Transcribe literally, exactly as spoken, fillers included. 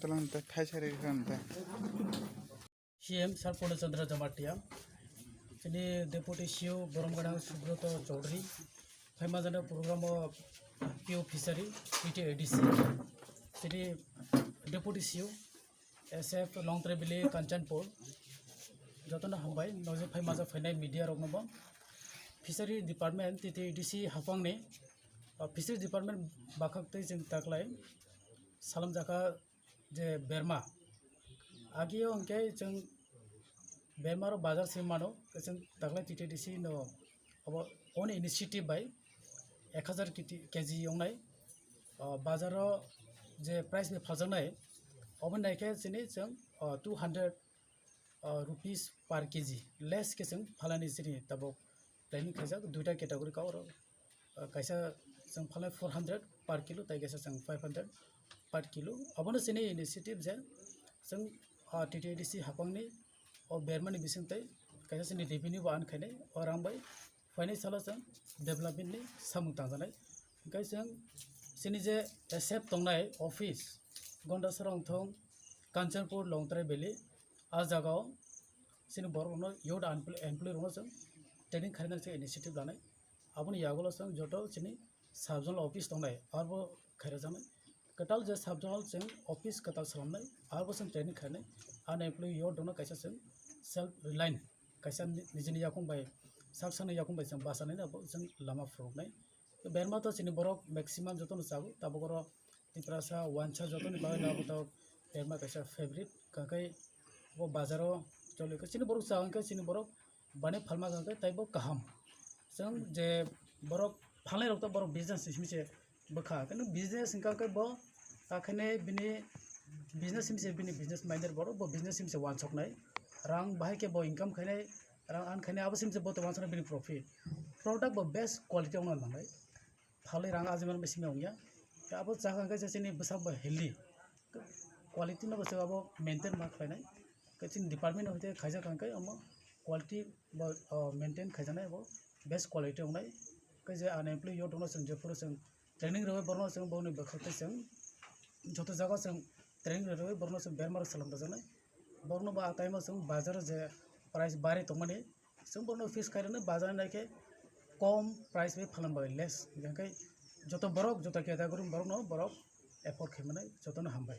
Tolong teh, khai sari kan teh. C M Sir Purna Chandra Jamatia, chini Deputy C E O Borom Gana Subroto Chaudhary, phaima jana program o P O Fishery, T T A D C, chini Deputy C E O, S F Longtrai Valley Kanchanpur, jotono hambai, noje phaima ja phainai media rok no bo. Fishery Department, T T A D C hapang ni, uh, Fishery Department bakhak tei chwng taklai salam jaka je berma. Agio hwnkhe chwng berma rok bazar se mano, chwng taklai T T D C no abo own initiative bai ek hazar kiti-, K G wngnai. O bazar o je price bai phaljaknai, obo naikhe chini chwng, o, two hundred, o, rupees per K G less khe chwng phalani chini tabuk planning khaijak duita category ka oro. Ah, kaisa chwng phalai four hundred per kilo, tai kaisa chwng five hundred per kilo. Abono chini initiative je chwng, ah, T T A D C hapangni o bermani bising tei kaisa chini revenue bo an khainai, o rang bai phainai salo chwng development ni samung tangjanai. Hwnkhe chwng chini je S F tongnai office, Gondasara wngthong, Kanchanpur, Longtrai Valley, a jagao chini borok rokno youth employee rokno chwng training khaina se initiative lanai. Aboni yagulo chwng joto chini sub-zonal office tongnai, arbo khairajaknai. Kwtal je sub-zonal chwng office kwtal swnamnai, arbo chwng training khainai. Unemployed youth rokno kaisa chwng self reliant, kaisa ni-, nijini yakung bai, sak sakni yakung bai chwng bachanaino abo chwng lama phuruknai. Berma to chini borok maximum jotono chago, tabuk oro Tiprasa wansa jotoni bagwi no abo to berma kaisa favorite, kakai bo bazaro choli khe chini borok cha hwnkhe chini borok bani phalma hwnkhe taibo kaham. Chwng je borok phalnai rok to borok business simi se bwkha, khe business hwnkhe bo, akhaine bini business simi se bini business minded borok bo business simi se wansoknai, rang bahai khe bo income khainai, rang an khainai, abo simi se bo to wansoknai bini profit. Product bo best quality wngna nangnai. Phalwi rang ajimani bai simi wngya. Khe abo chakha hwnkhe je chini bwsak bo healthy. Quality no bo chwng abo maintain ma khlainai. Khe chini department no hwnkhe khaijak hwnkhe omo quality bo, o, maintain khaijaknai abo best quality wngnai. Khe je unemployed youth rokno chwng jephuru chwng training rwui borokno chwng boni bwkhak tei chwng joto jaga chwng training rwui borokno chwng berma rok salam rwjaknai. Borokno bo a time o chwng bazar o je price bari tongmani, chwng borokno fix khairoknai bazar naikhe kom price bai phalan bai less, hwnkhe joto borok, joto category borokno borok afford khaimani jotono hambai.